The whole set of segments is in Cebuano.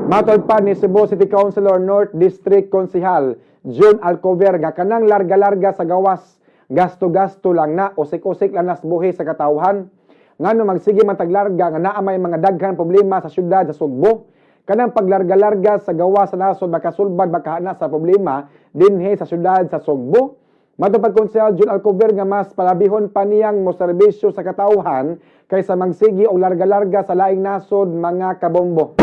Matod pa ni Cebu City Councilor, North District Konsihal June Alcover nga kanang larga-larga sa gawas, gasto-gasto lang na, usik-usik lang nas buhi sa katawhan. Ngano magsige man taglarga nga naa may mga daghan problema sa syudad sa Sugbo? Kanang paglarga-larga sa gawas sa nasod, makasulbad ba kaha na sa problema dinhi sa syudad sa Sugbo? Matod pa Konsehal June Alcover nga mas palabihon pa niyang moserbisyo sa katawhan kaysa magsigi og larga-larga sa laing nasod, mga kabombo.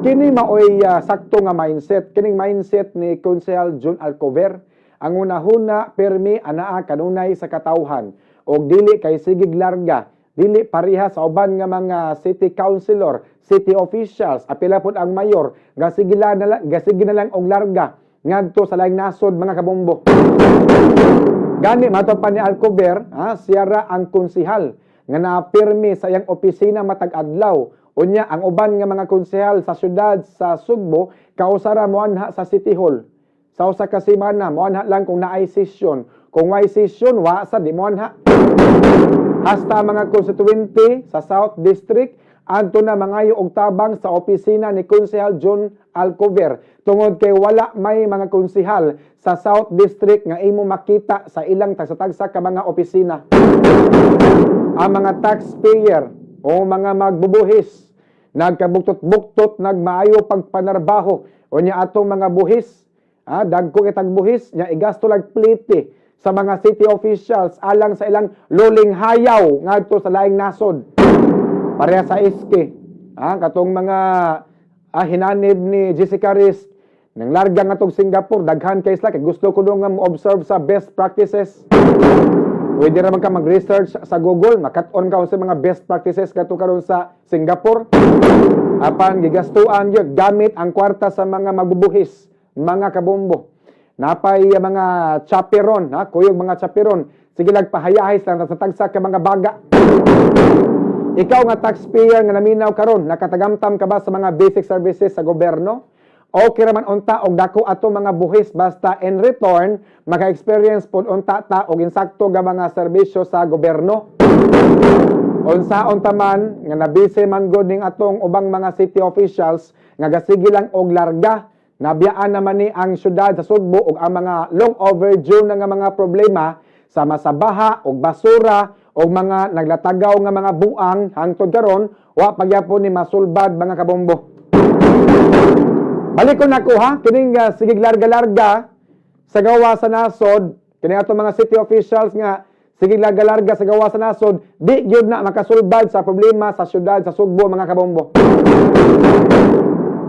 Kini maoy sakto nga mindset. Kining mindset ni Konsehal June Alcover. Ang unahuna permi anaa kanunay sa katawhan og dili kay sigig larga, dili pareha sa uban nga mga city councilor, city officials, apila pod ang mayor nga sige na lang, ga sige na lang og larga ngadto sa laing nasod, mga kabombo. Gani matod pa ni Alcover, ha, siya ra ang konsehal nga naapirmi sa iyang opisina matag adlaw. Unya ang uban nga mga konsehal sa syudad sa Sugbo kausara moanha sa City Hall. Sa usa ka semana moanha lang kung naay session. Kung way session, wa sa di moanha. Hasta mga constituente sa South District adto na mangayo og tabang sa opisina ni Konsehal John Alcover tungod kay wala may mga konsehal sa South District nga imo makita sa ilang tagsa-tagsa ka mga opisina. Ang mga taxpayer o mga magbubuhis nagkabuktot-buktot, nagmaayo pagpanarbaho. Unya atong mga buhis, dagko kitag buhis nya igasto lag plite sa mga city officials alang sa ilang luling hayaw ngadto sa laing nasod. Pareha sa SK, katong mga hinanib ni Jessica Rist nang larga nga tong Singapore, daghan kay sila kay gusto ko nga mo-observe sa best practices. Pwede ra man ka mag-research sa Google, makat-on ka sa mga best practices kadto karon sa Singapore. Apan gigastuan gyud gamit ang kwarta sa mga magbubuhis, mga kabombo. Napay mga chaperon, ha, kuyog mga chaperon. Sige lag pahayahay lang sa tagsa ka mga baga. Ikaw nga taxpayer nga naminaw karon, nakatagamtam ka ba sa mga basic services sa gobyerno? Okay raman unta og dako ato mga buhis basta in return maka-experience pod unta ta og insakto nga mga serbisyo sa gobyerno. Unsaon ta man nga nabisi man gud ning atong ubang mga city officials nga gasige lang og larga, nabiyaan naman ni ang syudad sa Sugbo ug ang mga long overdue na nga mga problema sama sa baha ug basura ug mga naglatagaw nga mga buang, hangtod karon wa pagyapon ni masulbad, mga kabombo. Balik ko nako ha, kining sigig larga-larga sa gawa sa nasod, kini atong mga city officials nga sige larga-larga sa gawa sa nasod, di gyud na makasulbad sa problema sa syudad sa Sugbo, mga kabombo.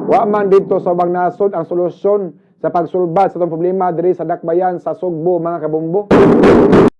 Wa man didto sa ubang nasod ang solusyon sa pagsulbad sa atong problema diri sa dakbayan sa Sugbo, mga kabombo.